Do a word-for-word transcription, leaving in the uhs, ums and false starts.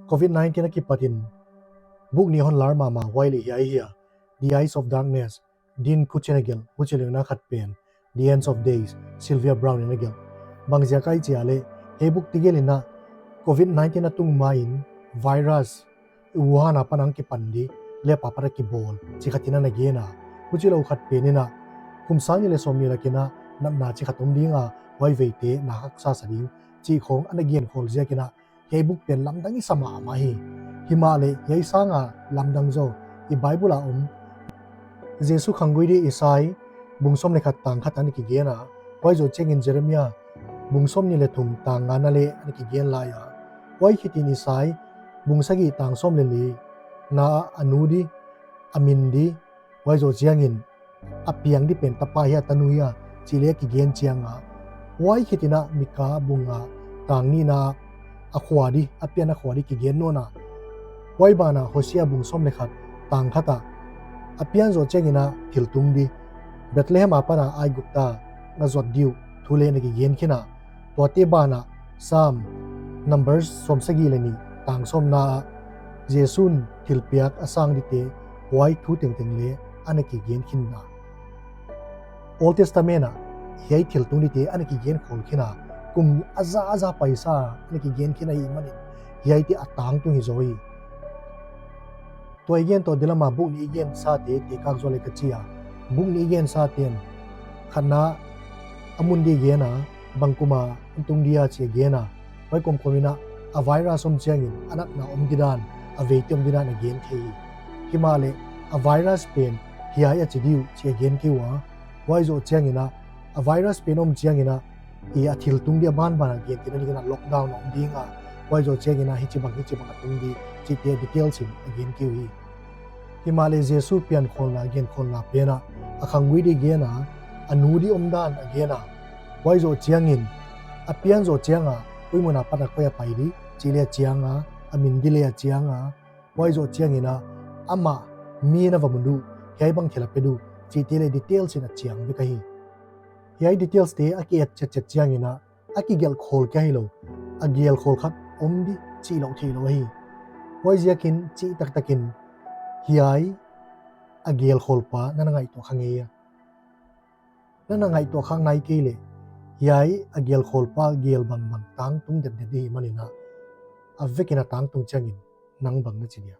Covid nineteen a kipat in book nih hon lar mahmah, huai leh hiai ahi a, The Eyes of Darkness, Dean Koontz in a gelh, huchi lou in a khat pen The End of Days, Sylvia Browne in a gelh. Bangziak ahia i chih leh, hiai book tegel in a Covid nineteen a tung ma in virus Wuhan apan a kipan di, lab apat a kibawl, chih khat in ana gen a. Huchi lou khat pen in a, kum sang nih leh sawmnih lak in a natna chih khat om ding a, huai veite na haksa sa ding, chih khong ana gen khol ziak in a, hiai book pen lamdang i sa mahmah hi. Himahleh hiai sang a lamdang zaw i Bible a om Jesu khanggui di Isai bung sawm leh khat tang khat ana kigen a, huai zoh chiang in Jeremia bung sawmnih leh thum tang ngana leh ana kigen lai a. Huai khit in Isai bung sagih tang sawm leh li na a nu di, a min di, huai zoh chiang in a piang di pen tapa hia tanu hia chih leh kigen chiang a. Huai khit in a Mika bung nga tang nihna a khua di, a pian a khua di kigen nawn a. Huai ban ah Hosea bung sawm leh khat tang khat a, a pian zoh chiang in a thil tung di, Bethlehem apan a Aigupta a zot di uh thu leh ana kigen khin a. Tuate ban ah Sam, Numbers sawmsagih leh nih tang sawmna ah Jesu'n thilpiak a sang dite, huai thu tengteng leh ana kigen khin a. Old Testament ah hiai thil tung dite ana kigen khol khin a, kum a za a za paisa ana kigen khin ahihman in, hiaite a tangtung hi zaw hi. Tua i gen toh di lam a book nih i gen sate tekak zaw leh ka chi a. Book nih i gen sate'n khatna a mun di gen a, bang kum a tung dia chih a gen a. Huai kawmkawm in a, a virus om chiang in a natna om didan, a veite om didan a gen thei hi. Himahleh a virus pen hiai a chi di uh chih a gen kei ua. Huai zoh chiang in a, a virus pen om chiang in a, i a thil tung di a banban a gen theihna ding in a lockdown a om ding a, huai zoh chiang in a hichibang hichibang a tung di chihte details in a gen kei uhi. Himahleh Jesu pian kholna, gen kholna pen ah a khanggui di gen a, a nu di omdan a gen a, huai zoh chiang in a pian zoh chiang a, koi mun apat a koi a pai di chih leh a chiang a, a min di leh a chiang a, huai zoh chiang in a, amah mi'n a va mu di uh, hiai bang thil a pe di uh chihte leh details in a chiang vek ahi. Hiai details te a ki et chetchet chiang in a, a kigelh khol kia hilou, a gelh khol khat om di chih louh theilou ahi. Huaiziak in chih taktak in hiai a gelh kholpa na na ngaihtuah kha ngei a? Na na ngaihtuah kha nai kei leh, hiai a gelh kholpa gelh bangbang tangtung detdet di hihman in a, a vek in a tangtung chiang in nang bang na chi dia?